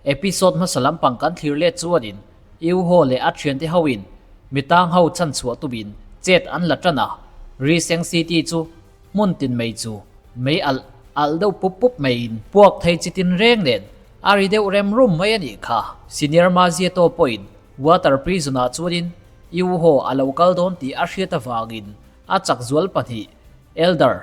Episode hmasa lampang kan thlir let chuanin Iuho leh a thiante hoin mitang ho chhanchhuah tumin chet an la tan a, Riseng City chu hmun tin mai chu mei alh alh deuh pup pup maiin puak thei chi tin reng nen a ri deuh rem rum mai a nih kha. Senior Mazieto pawhin Water Prison-ah chuanin Iuho a lo kal dawn tih a hriat avangin a chak zual pahnih Elder,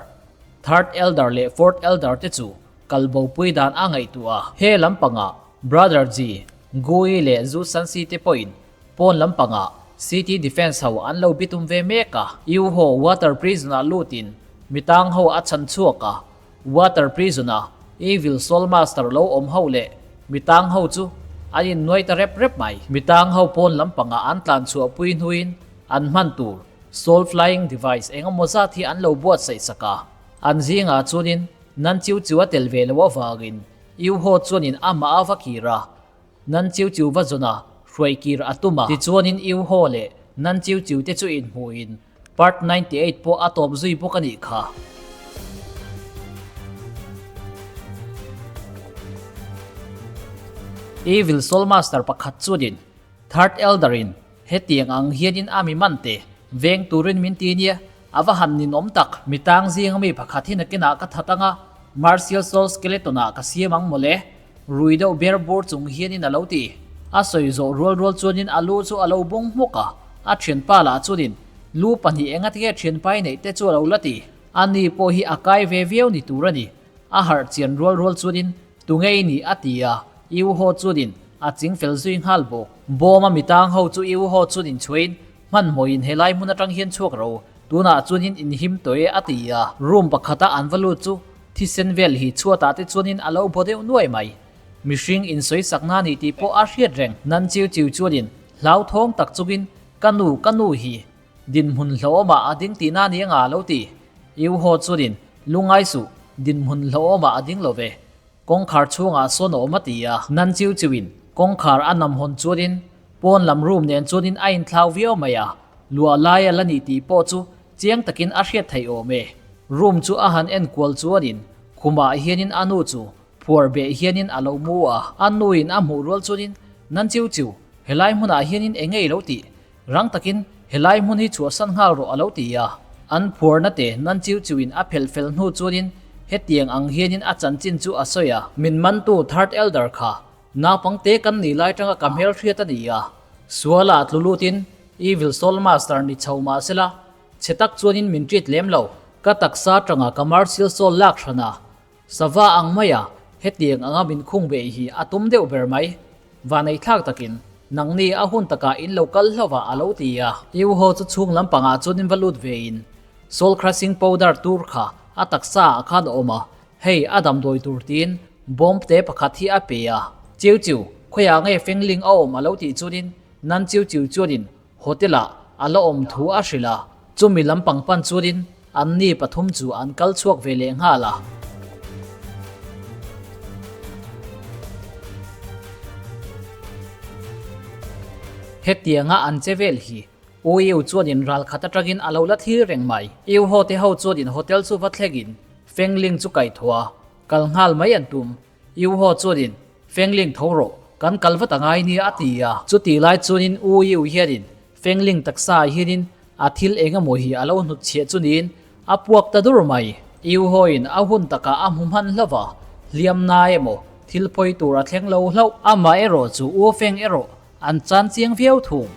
Third Elder leh Fourth Elder te chu kal bopui dan a ngaihtuah a. He lampangah Brother Ji, Gui leh Zhu Sansi te pawhin pawn lampangah City Defence ho an lo bitum ve mek a. Yu ho Water Prison-ah lutin mitang ho a chhan chhuak a. Water Prison-a Evil Soul Master lo awm ho leh mitang ho chu an innuai ta rep rep mai. Mitang ho pawn lampangah an tlan chhuahpui hnuin an hman tur Soul Flying Device engemaw zat hi an lo buatsaih sak a. An zingah chuanin Nan Chiu Chiu a tel ve loh avangin Yu Ho chuanin amah a va kir a, Nan Chiu Chiu va zawn a, hruai kir a tum a. Tichuanin Yu Ho leh Nan Chiu Chiu te chu inhmuhin Part 98 pawh a tawp zui bawk a nih kha. Evil Soul Master pakhat chuanin Third Elder in Hetiang ang hianin a mi man te veng turin min ti nia, a va han ninawm tak. Mi tang zinga mi pakhat hi nakinah ka that anga Martial Soul Skeleton ah ka siam ang mawle, rui deuh ber bur chung hianin a lo ti. A sawi zawh rual rual chuanin a lu chu a lo bung hmawk a, a thianpa lah chuanin lu pahnih engatinge thianpai neih te chu a lo la ti. Ani pawh hi a kai ve viau ni tur a ni. A harh chian rual rual chuanin Tunge i nih? a ti a, Iu Ho chuanin a ching fel zui nghal bawk. Bawma mitang ho chu Iu Ho chuanin chhuain hmanhmawhin helai hmun atang hian chhuak ro, tunah chuanin inhim tawh e a ti a. Room pakhata an va lut chu thisen vel hi chhuatah te chuanin a lo baw deuh nuai mai. Mihring insawisakna ni tih pawh a hriat reng. Nan chiu chiu chuanin hlauthawng tak chungin Ka nu, ka nu hi dinhmun hlauhawmah a ding tihna ni anga lo ti. Iu Ho chuanin Lungai suh, dinhmun hlauhawmah a ding lo ve. Kawngkhar chhungah sawn a awm a ti a. Nan chiu chiuin kawngkhar a nam hawn chuanin pawn lam room nen chuanin a inthlau viau mai a, luah lai a la ni tih pawh chu chiang takin a hriat theih awm e. Room chu a han en kual chuanin khumah hianin a nu chu phuar beh hianin a lo mu a. A nuin a hmuh rual chuanin, Nan chiu chiu, helai hmunah hianin eng nge i lo tih? Rang takin helai hmun hi chhuahsan nghal rawh a lo ti a. An phuarna te nan chiu chiuin a phelh fel hnu chuanin hetiang ang hianin a chanchin chu a sawi a. Min mantu Third Elder kha naupangte kan nih lai tanga ka hmelhriat a ni a. Suala tlu lutin Evil Soul Master ni chho mah sela chhe tak chuanin min treat lem lo. Ka taksa tanga ka Martial Soul lak hran a, Sava ang maia hetiang anga min khung ve hi a tum deuh ber mai. Vaneihthlak takin nangni a hun takah in lo kal hlauh a a lo ti a. Iu ho chu chhung lampangah chuan in va lut ve in Soul Crushing Powder tur kha a taksa ah khan a awm a, hei a damdawi tur tiin bomb te pakhat hi a pe a. Chiu chiu, khawiah nge Fengling a awm a lo tih chuanin Nan Chiu Chiu chuanin Hotel ah a la awm thu a hrilh a, chumi lampang pan chuanin anni pathum chu an kal chhuak ve leh nghal a. Hetianga an che vel hi U Iu chuanin ral khat atangin a lo la thlir reng mai. Iu ho te ho chuanin hotel chu va thlengin Fengling chu kaihthawh a, kal nghal mai an tum. U Ho chuanin, Fengling tho rawh, kan kal vat angai nia a ti a. Chutih lai chuanin U Yu hianin Fengling taksa ah hianin a thil eng emaw hi a lo hnut chhiah chu niin a puak ta dur mai. U Ho-in a hun takah a hmu hman hlauh a, hliam na emaw thil pawi tur a thleng lo hlauh. Amah erawh chu U Feng erawh an chan chiang viau thung.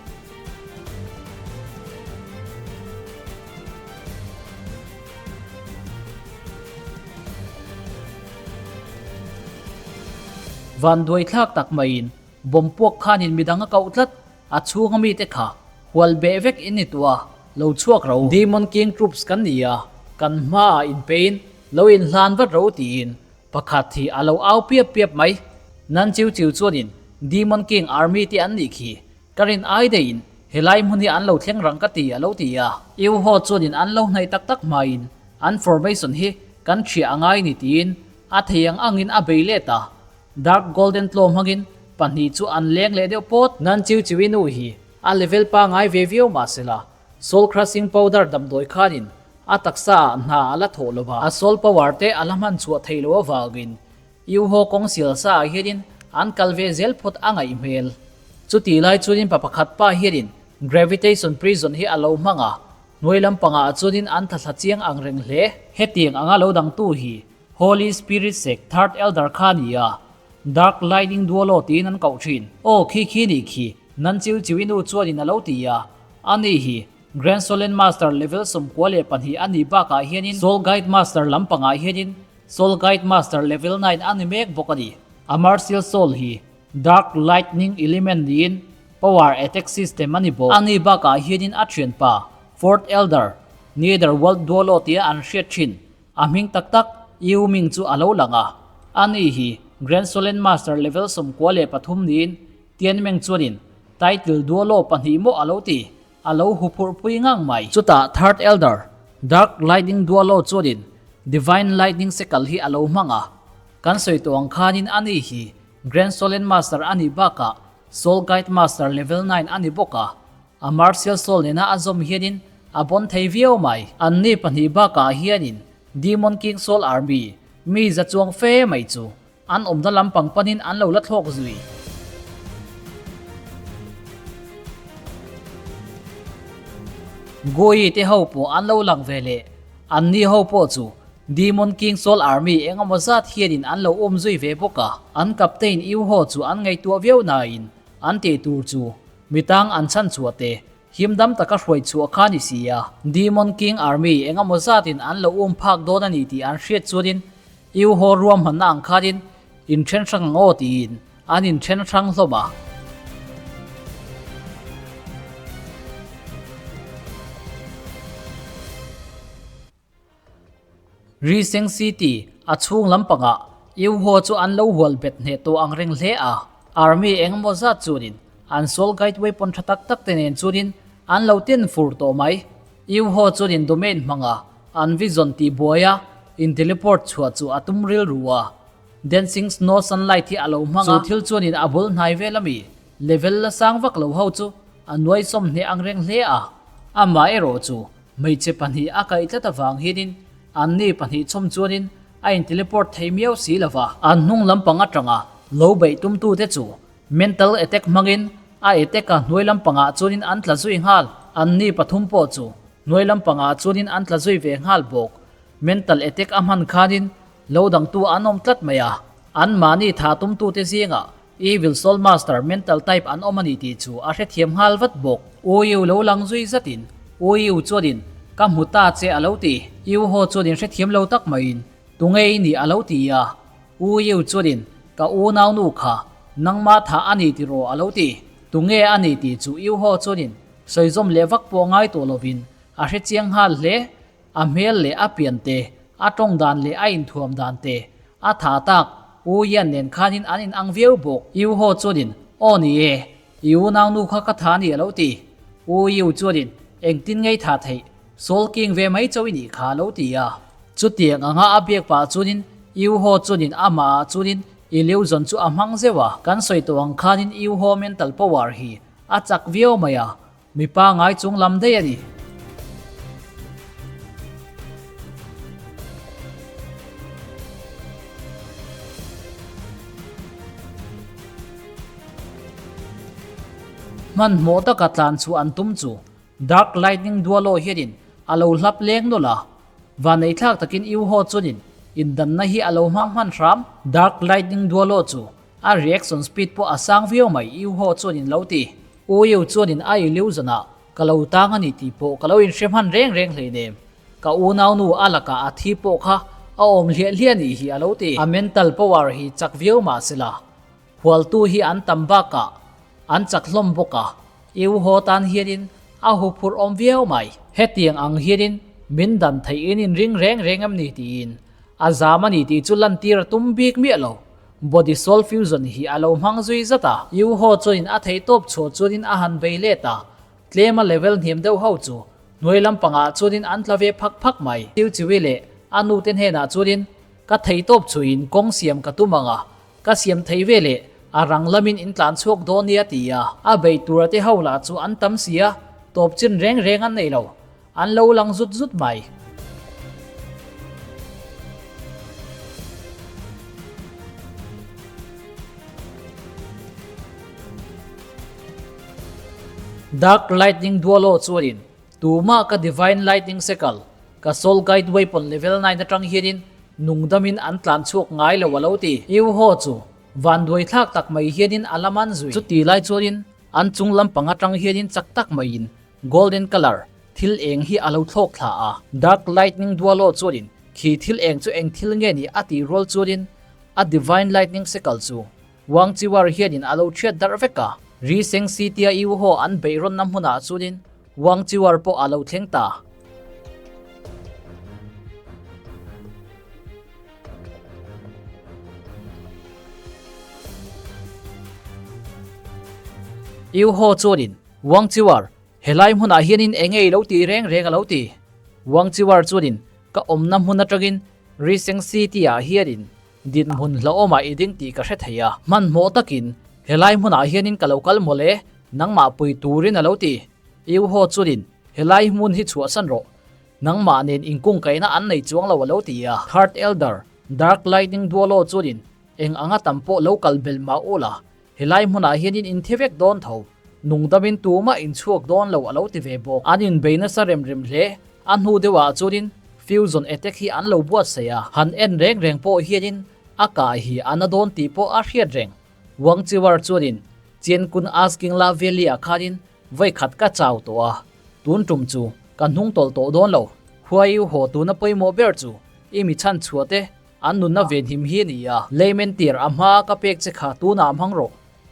Van duai thlak tak maiin bomb puak khanin midang a koh tlat, a chhunga mite kha hual beh vek in ni tuah lo chhuak ro. Demon King Troops kan ni a, kan hmaah inpein lo inhlan vat ro tiin pakhat hi a lo au piap piap mai. Nan chiu chiu chuanin Demon King Army te an nih khi Ka rin ai deihin helai hmun hi an lo thleng rang ka ti a lo ti a. Eu ho chuanin an lo hnaih tak tak hmain an formation hi kan ṭhiah a ngai ni tiin a thei ang angin a bei let a. Dark Golden tlawm hmangin pahnih chu an leng leh deuh pawt. Nan chiu chiu i nu hi a level pangai ve viau mahsela Soul Crushing Powder damdawi khanin a taksa ah hna a la thawh lo va. A soul power te a la hman chhuah theih loh avangin Iuho kawng sial sa ah hianin an kal ve zel phawt a ngaih hmel. Chutih lai chuanin pa pakhat pa hianin Gravitation Prison hi a lo hmang a, hnuai lampangah chuanin an tla thla chiang ang reng hle. Hetiang anga lo dangtu hi Holy Spirit Sect Third Elder kha a ni a, Dark Lightning Duolo tiin an koh thin. Aw khi khi nih khi, nan chiu chiu i nu chuanin a lo ti a, ani hi Grand Solen Master level 92 a nih bakah hianin Soul Guide Master lampangah hianin Soul Guide Master level 9 a ni mek bawk a ni. A Martial Soul hi Dark Lightning Element niin Power Attack System a ni bawk. Ani bakah hianin a thianpa Fourth Elder, Nether World Duolo tia an hriat thin A hming tak tak Yu Ming chu a lo lang a, ani hi Grand Solen Master level 93 niin Tianmeng chuanin title Duolo pahnih maw a lo ti, a lo huphurh pui ngang mai. Chutah Third Elder, Dark Lightning Duolo chuanin Divine Lightning Sickle hi a lo hmang a, kan sawi tawh ang khanin ani hi Grand Solen Master a nih bakah Soul Guide Master level 9 a ni bawk a, A Martial Soul nena a zawm hianin a bawn thei viau mai. Anni pahnih bakah hianin Demon King Soul Army mi za chuang fe mai chu an awmna lampang panin an lo la thlawk zui. Gui te ho pawh an lo lang ve leh. Anni ho pawh chu Demon King Soul Army eng emaw zat hianin an lo um zui ve bawk a. An Captain Yu ho chu an ngaihtuah viau nain an tih tur chu Mi tang an chhan chhuah te, him dam taka hruai chhuah kha ni si a. Demon King Army eng emaw zatin an lo um phak dawn a ni tih an hriat chuanin Yu Ho ruahmanna ang khanin inthen hrang ang aw tiin an inthen hrang hlawm a. Riseng City a chhung lampangah Yu Ho chu an lo hual bet hneh tawh ang reng hle a. Army eng emaw zat chuanin an Soul Guide weapon tha tak tak te nen chuanin an lo tin fur tawh mai. Yu Ho chuanin domain hmanga an vision tih buaia in teleport chhuah chu a tum rilru a. Dancing Snow Sunlight hi a lo hmang a. Chu thil chuanin a bul hnai vel ami level la sang vak lo ho chu a nuai sawmhnih ang reng hle a. Amah erawh chu Hmeichhe pahnih a kaih tlat avang hianin anni pahnih chhawm chuanin a in teleport thei miau si lo va. An hnung lampang atanga lo beih tumtute chu mental attack hmangin a attack a hnuai lampangah chuanin an tla zui nghal. Anni pathum pawh chu hnuai lampangah chuanin an tla zui ve nghal bawk. Mental attack a hman khanin lo dangtu an awm tlat mai a. Anmahni tha tumtute zingah Evil Soul Master mental type an awm a ni tih chu a hrethiam nghal vat bawk. U Yu lo lang zui zatin U Yu chuanin ka hmu ta che a lo ti. Yu Ho chuanin hrethiam lo tak maiin tunge i nih a lo ti a. U Yu chuanin ka unaunu kha nangmah thah a ni tiraw a lo ti. Tunge a ni tih chu Yu Ho chuanin sawizawm leh vak pawh ngai tawh lovin a hrechiang nghal hle. A hmel leh a pian te, a tawng dan leh a inthuam dan te, a tha tak, U Yan nen khanin an in ang viau bawk. Yu Ho chuanin, Aw ni e, i unaunu kha ka tha ni a lo ti. U Yu chuanin, Engtin ngei tha theih, Soul King ve mai chauh i nih kha a lo ti a. Chutiang anga a biak pah chuanin Yu Ho chuanin amah ah chuanin illusion chu a hmang zeuh a. Kan sawi tawh ang khanin Yu Ho mental power hi a chak viau mai a, Mipa ngai chung lam daih a ni. Hmanhmawh taka tlan chhuah an tum chu Dark Lightning Dualo hianin a lo hlap leng nawlh a. Vanneithlak takin Yu Ho chuanin indanna hi a lo hmang hman hram. Dark Lightning Dualo chu a reaction speed pawh a sang viau mai Yu Ho chuanin lo ti. U Yu chuanin a illusion ah ka lo tang a ni tih pawh ka lo inhre hman reng reng hleinem. Ka unaunu a lakah a thi pawh kha a awm hliah hliah nih hi a lo ti. A mental power hi chak viau mah sela, hualtu hi an tam bakah an chak hlawm bawk a, Yu haw tan hianin a huphurh awm viau mai. Hetiang ang hianin min dan theih in inring reng reng em ni tiin a zam a ni tih chu lantir a tum bik miah lo. Body Soul Fusion hi a lo hmang zui zat a. Yu Ho chuanin a theihtawp chhuah chuanin a han bei let a, tlema level hniam deuh ho chu hnuai lampangah chuanin an tla ve phak phak mai. Chiu Chiwi leh a nute hnenah chuanin, Ka theihtawp chhuiin kawng siam ka tum ang a, ka siam thei ve leh a rang lamin in tlan chhuak dawn nia ti a. A bei tura te ho lah chu an tam si a, tawp chin reng reng an nei lo. An lo lang zut zut mai. Dark Lightning Dualo chuanin tumah ka Divine Lightning Sickle, ka Soul Guide Weapon level 9 atang hianin nungdamin an tlan chhuak ngai lo a lo ti. Iuho chu vanduai thlak tak mai hianin a la man zui. Chuti lai chuanin an chung lampang atang hianin chak tak maiin golden colour thil eng hi a lo thlawk thla a. Dark Lightning Dualo chuanin khi thil eng chu eng thil nge ni a tih rual chuanin a Divine Lightning Sickle chu Wang Chiwar hianin a lo thiat darh vek a, Ri Seng Si tia Yu Ho an beih rawnna hmunah chuanin Wang Chiwar pawh a lo thleng ta. Yu Ho chuanin, Wang Chiwar, helai hmunah hianin eng nge i lo tih reng reng a lo ti. Wang Chiwar chuanin, Ka awmna hmun atangin Ri Seng Si tia hianin Dinhmun hlauhawmah i ding tih ka hre thei a. Hmanhmawh takin helai hmunah hianin ka lo kal mawle, nangmah pui turin a lo ti. Iu haw chuanin helai hmun hi chhuahsan rawh, nangmah nen inkungkaihna an nei chuang lo a lo ti a. Third Elder, Dark Lightning Duolo chuanin eng anga tam pawh lo kal bel mah ula, helai hmunah hianin in thi vek dawn tho, nungdamin tumah in chhuak dawn lo a lo ti ve bawk. An inbei nasa rem rem hle, a hnu deuhah chuanin Fusion attack hi an lo buatsaih a, han en reng reng pawh hianin a kah hi a na dawn tih pawh a hriat reng. Wang Chiwar chuanin Chian Kun Asking La Valley-ah khanin vawi khat ka chau tawh a, tun tum chu ka hnung tawlh tawh dawn lo. Huai haw tuna pawimawh ber chu i mi chhan chhuah te an nunna venhim hi a ni a. Leimen tir a hma ka pek che kha tunah hmang rawh.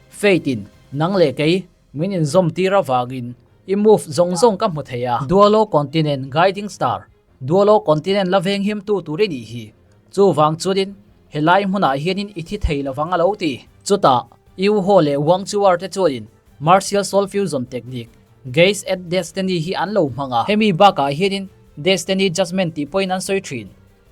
Faith-in nang leh kei Min inzawm tir avangin i move zawng zawng ka hmu thei a. Dualo Continent Guiding Star, Dualo Continent la venghimtu tur i nih hi. Chuvang chuanin helai hmunah hianin i thi thei lovang a lo ti. Chutah, Yu Ho leh Wang Chuar te chuanin Martial Soul Fusion Technique, Gaze at Destiny hi an lo hmang a. Hemi bakah hianin Destiny Judgment tih pawhin an sawi thin.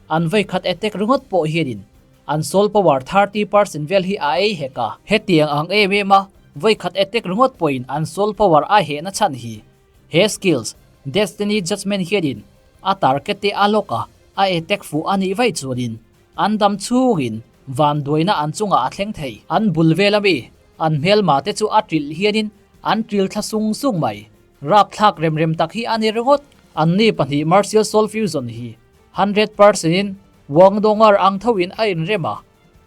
An vawikhat attack ringawt pawh hianin An soul power 30% vel hi a ei hek a. Hetiang ang em em a, vawikhat attack ringawt pawhin an soul power a hehna chhan hi. He skills, Destiny Judgment hianin a target te a lock a, a attack fuh a nih vaih chuanin an dam chhungin vanduaina an chungah a thleng thei. An bul vel ami, an hmelma te chu a trilh hianin an tril thla sung sung mai. Rapthlak rem rem tak hi a ni ringawt. Anni pahnih Martial Soul Fusion hi 100% in Wang Dongar ang thoin a inrem a,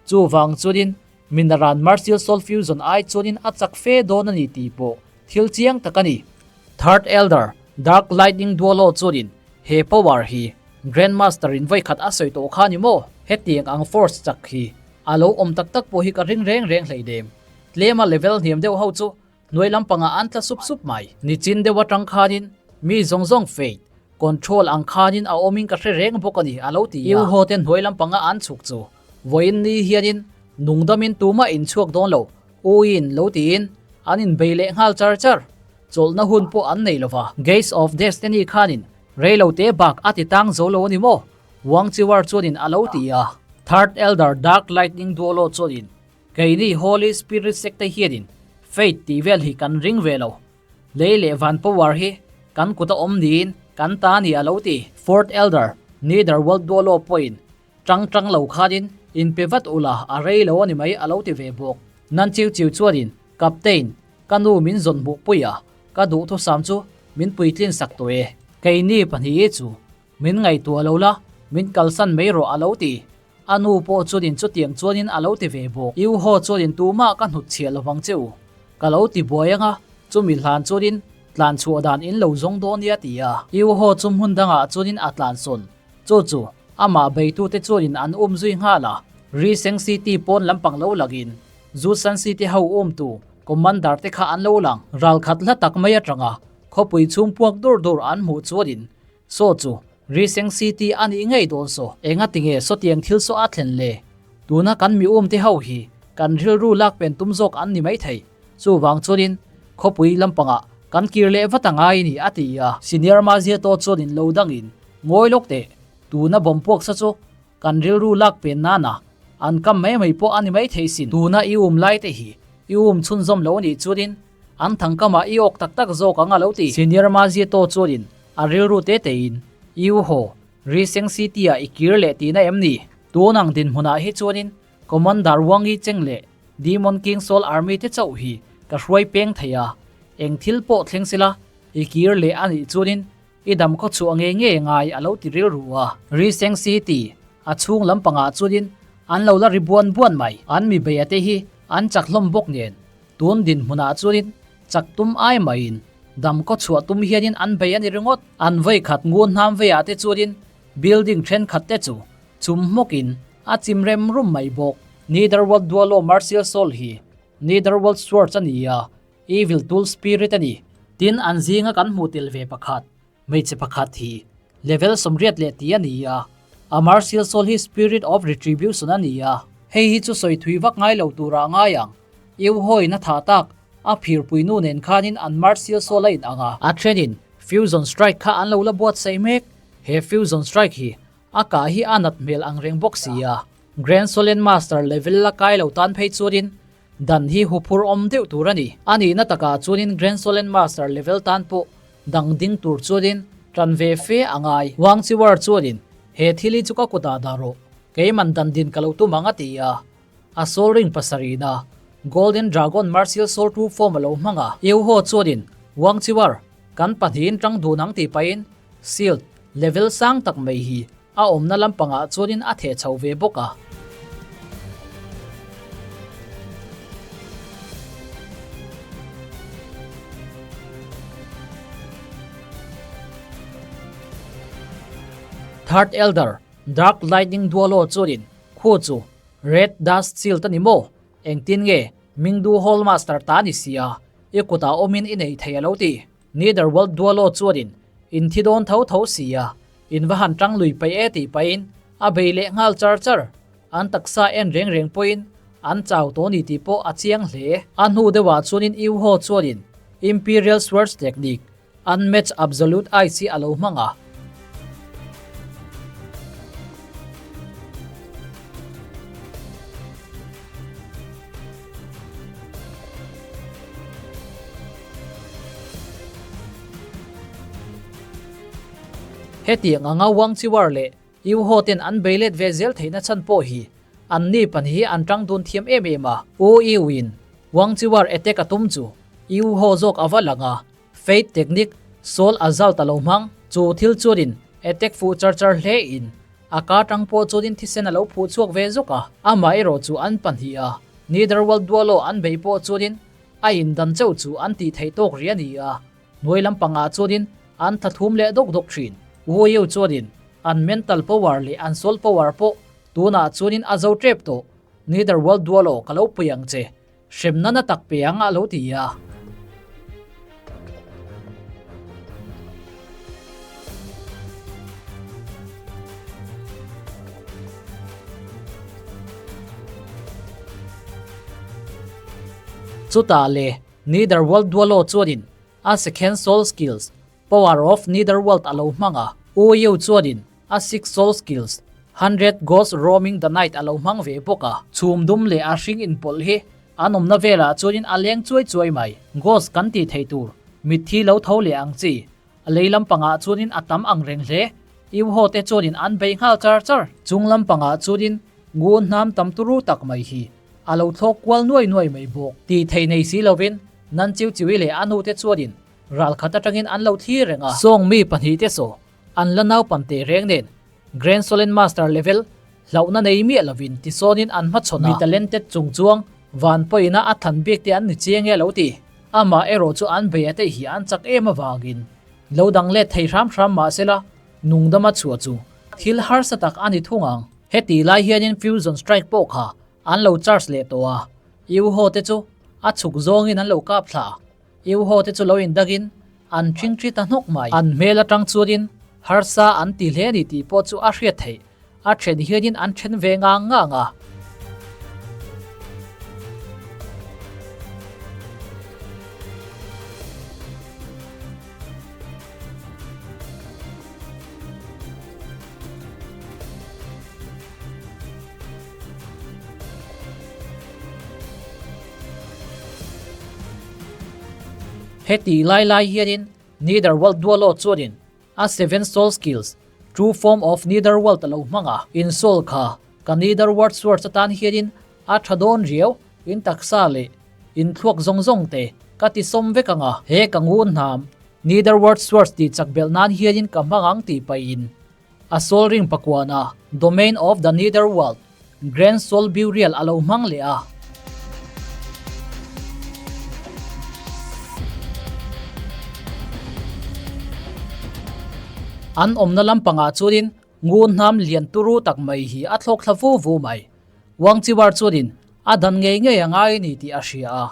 chuvang chuanin Minaran Martial Soul Fusion ai chuanin a chak fe dawn a ni tih pawh thil chiang tak a ni. Third Elder, Dark Lightning Duolo chuanin he power hi Grand Master in vawikhat a sawi tawh kha ni maw? Hetiang ang force chak hi a lo awm tak tak pawh hi ka ring reng reng hleinem. Tlema level hniam deuh ho chu Hnuai lampangah an tla sup sup mai. Nichin deuh atang khanin mi zawng zawng faith control ang khanin a awmin ka hre reng bawk a ni a lo ti a. Iuho te hnuai lampanga an chhuk chu vawiin ni hianin nungdamin tumah inchhuak dawn lo uiin lo tiin an inbei leh nghal char char. Chawlhna hun pawh an nei lova. Gates of Destiny khanin reilo te bak a ti tang zo lo a ni maw? Wang Chiwar chuanin a lo ti a. Third Elder Dark Lightning Duolo chuanin Keini Holy Spirit Sect te hianin Faith tih vel hi kan ring ve lo. Lei leh van power hi kan kut a awm niin kan ta ni a lo ti. Fourth Elder, Nether World Duolo pawhin tang tang lo khanin in pe vat ula a rei lo a ni mai a lo ti ve bawk. Nan chiu chiu chuanin Captain, ka nu min zawn hmuh pui a, ka duhthusam chu min puitlin sak tawh e. Keini pahnih chu min ngaihtuah lo la, min kalsan mai rawh a lo ti. A nu pawh chuanin chutiang chuanin a lo ti ve bawk. U Ho chuanin tumah ka hnut chhiah lovang che u. Ka lo ti buai anga, chumi hlan chuanin tlan chhuah dan in lo zawng dawn nia ti a. U Ho chu hmun dangah chuanin a tlan sawn. Chu chu amah beitute chuanin an um zui nghal a. Ri Seng City pawn lampang lo langin Zu San City ho umtu Commander te kha an lo lang. Ralkhat hla tak mai atanga khawpui chhung puak dur dur an hmuh chuanin Saw chu Riseng City a nih ngei dawn saw. Enga tinge sawtiang thil saw a thlen le? Tuna kan mi um te ho hi kan rilru lak pen tum zawk an ni maithei. Chuvang chuanin khawpui lampangah kan kir leh vat a ngai ni a ti a. Senior Maziato chuanin lo dangin ngawi lawk teh. Tuna bawm puak sa chu kan rilru lak pen nana an kam mai mai pawh a ni maithei sin. Tuna i um lai te hi i um chhunzawm lo nih chuanin an thangkamah i awk tak tak zawk ang a lo ti. Senior Maziato chuanin A rilru te tein, U haw, Riseng City-ah i kir leh tihna em ni? Tun ang dinhmunah hi chuanin Commander Wang Yi Cheng leh Demon King Soul Army te chauh hi ka hruai peng thei a. Eng thil pawh thleng sela i kir leh a nih chuanin i dam khaw chhuah ngei ngei ngai a lo ti rilru a. Riseng City a chhung lampangah chuanin an lo la ri buan buan mai. An mi beia te hi an chak hlawm bawk nen tun dinhmunah chuanin chak tum ai maiin dam khaw chhuah tum hianin an bei a ni ringawt. An vawikhat ngun hnam veiah te chuanin building thenkhat te chu chum hmawkin a chim rem rum mai bawk. Netherworld Dualo Martial Soul hi Netherworld Swords a ni a, Evil Tool Spirit a ni. Tin, an zinga kan hmuh tel ve pakhat, hmeichhe pakhat hi level 80 leh ti a ni a, a Martial Soul hi Spirit of Retribution a ni a. Hei hi chu sawi thui vak ngai lo turah ngai ang. Eu hawiin a thah tak, a phirpui nu nen khanin an Martial Soul a inang a. A thenin Fusion Strike kha an lo la buatsaih mek. He Fusion Strike hi a kah hi a nat hmel ang reng bawk si a. Grand Solen Master level la kai lo tan phei chuanin dan hi huphur awm deuh tur a ni. A nihna takah chuanin Grand Solen Master level tan pawh dang ding tur chuanin tan ve fe a ngai. Wang Chiwar chuanin he thil hi chu ka kutah dah rawh, keiman dan din ka lo tum ang a ti a. A Soul Ring pasarihna Golden Dragon Martial Soul True Form a lo hmang a. Eu Ho chuanin Wang Chiwar kan pahnihin tang dun ang tih pahin Shield level sang tak mai hi A awmna lampangah chuanin a theh chho ve bawk a. Third Elder, Dark Lightning Dualo chuanin khu chu Red Dust Shield a ni maw? Engtin nge Mingdu Hall Master ta ni sia, i kutah awmin i nei thei a lo ti. Netherworld Dualo chuanin in thi dawn tho tho sia, in va han tang lui paih e tih pahin a bei leh nghal char char. An taksa en reng reng pawhin an chau tawh ni tih pawh a chiang hle. A hnu deuhah chuanin Yu Ho chuanin Imperial Swords Technique, Unmatched Absolute Ice hi a lo hmang a. Hetiang anga Wang Chiwar leh Yu Ho ten an bei let ve zel theihna chhan pawh hi an ni pahnih hi an tang dun thiam em em a. U Yu in Wang Chiwar attack a tum chu Yu Ho zawk a va lang a, Fate Technique Soul Assault a lo hmang. Chu thil chuanin attack fuh char char hle in a ka tang pawh chuanin thisen a lo phuh chhuak ve zawk a. Amaherawh chu an pahnih a Netherworld Dualo an bei pawh chuanin A indan chauh chu an tih theih tawk rih a ni a, hnuai lampangah chuanin an tha thum leh dawk dawk thin. Wu chuanin an mental power leh an soul power pawh tunah chuanin a zo tep tawh. Nether world dual aw ka lo pui ang che, hremna na tak pe ang a lo ti a. Chutah le Netherworld Dualo chuanin a second soul skills, Power of Netherworld a lo hmang a, U Yu chuanin a sixth soul skills, 100 Ghosts Roaming the Night a lo hmang ve bawk a. Chhum dum leh a hring inpawlh hi an awmna velah chuanin a leng chuai chuai mai. Ghost kan tih theih tur, mitthi lo tho leh ang chi, A lei lampangah chuanin a tam ang reng hle. Iu ho te chuanin an bei nghal char char. Chung lampangah chuanin ngun hnam tam turu tak mai hi a lo thlawk kual nuai nuai mai bawk. Tih theih nei si lovin Nan Chiu Chiui leh a nu te chuanin ral khat atangin an lo thlir reng a. Sawng mi pahnih te saw an la naupan teh reng nen Grand Solen Master level hlauhna nei miah lovin tisawnin an hmachhawn a. Mi talented chung chuang van pawina a than bik te an ni chiang e lo ti. Amah erawh chu an bei ate hi an chak em avangin lo dang let thei hram hram mah sela nungdama chhuah chu thil harsa tak a ni thung ang. Heti lai hianin Fusion Strike pawh kha an lo charge leh tawh a, Yu Ho te chu a chhuk zawngin an lo kap thla a, Yu Ho te chu lo indagin an ṭhingṭhi ta hnawk mai. An hmel aṭang chuanin harsa an ti hle a ni tih pawh chu a hriat theih, a ṭhen hianin an ṭhen ve ngang ngang a. Heti lai lai hianin Netherworld Dualo chuanin a Seven Soul Skills, True Form of Netherworld a lo hmang a. In soul kha ka Netherworld Swords atan hianin a tha dawn riau, in taksa leh in thluak zawng zawng te. Ka ti sawm vek ang a, he ka ngun hnam, Nether World Swords tih chak belh nan hianin ka hmang ang tih pahin a soul ring pakuana Domain of the Nether World, Grand Soul Burial a lo hmang leh a. An awmna lampangah chuanin ngun hnam lian turu tak mai hi a thlawk thla vu vu mai. Wang Chiwar chuanin a dan ngei ngei a ngai a ni tih a hria a.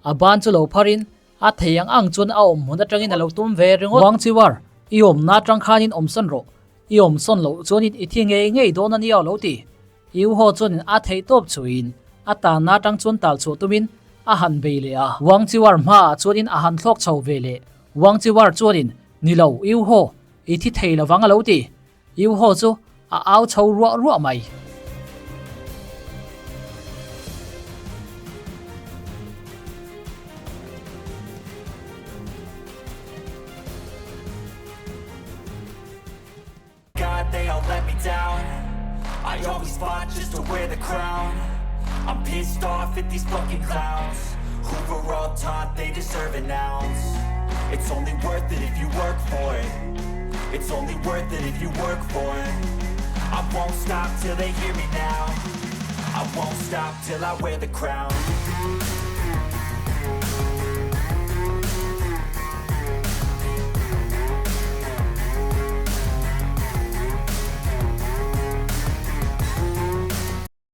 A ban chu lo pharin a thei ang ang chuan a awm hmun atangin a lo tum ve ringawt. Wang Chiwar, i awmna atang khanin awm sawn rawh. I awm sawn loh chuanin i thi ngei ngei dawn a nia lo ti. Yu Ho chuanin a theih tawp chuin a tanna atang chuan tal chhuah tumin a han bei leh a. Wang Chiwar hmaah chuanin a han thlawk chho ve leh. Wang Chiwar chuanin, Ni lo, Yu Ho, i thi thei lovang a lo ti. Yu Ho chu a au chho ruah ruah mai. God they all let me down I always fought just to wear the crown I'm pissed off at these fucking clowns Who were all taught they deserve an ounce It's only worth it if you work for it It's only worth it if you work for it I won't stop till they hear me now I won't stop till I wear the crown.